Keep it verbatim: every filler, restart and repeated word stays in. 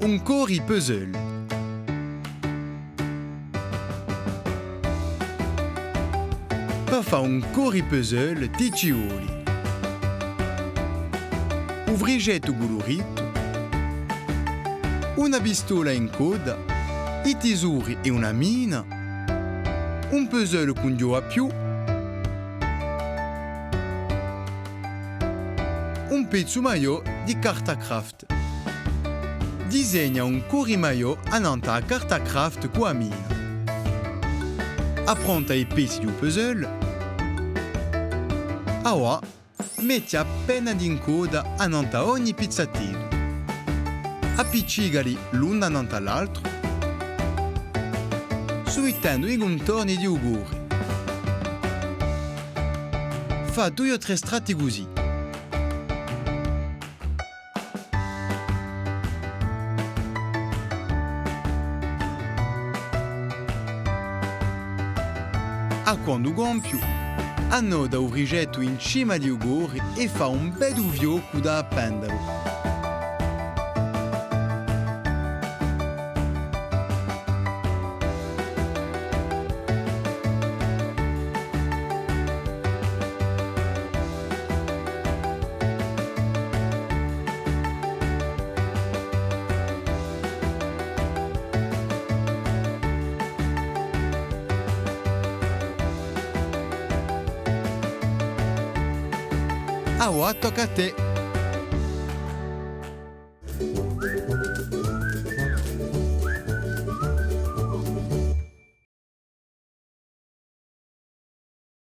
Un cori puzzle. Per fà un cori puzzle ti ci voli u frisgettu culuritu, una pistola in codda, i tisori è una mina, un puzzle cun dui à più, un pezzu maiò di carta craft. Disegna un cori maiò annant'à a carta craft cù a mina. Appronta i pezzi di u puzzle. Avà, metti appena d'incodda annant'à ogni pizzateddu. Appiccicali l'un annant'à l'altru, suitendu i cuntorni di u cori. Fà dui o trè stratti cusì. À quandu compiu, annoda u frisgettu in cima di u cori è fà un beddu fiocu da appendalu. Avà tocca à tè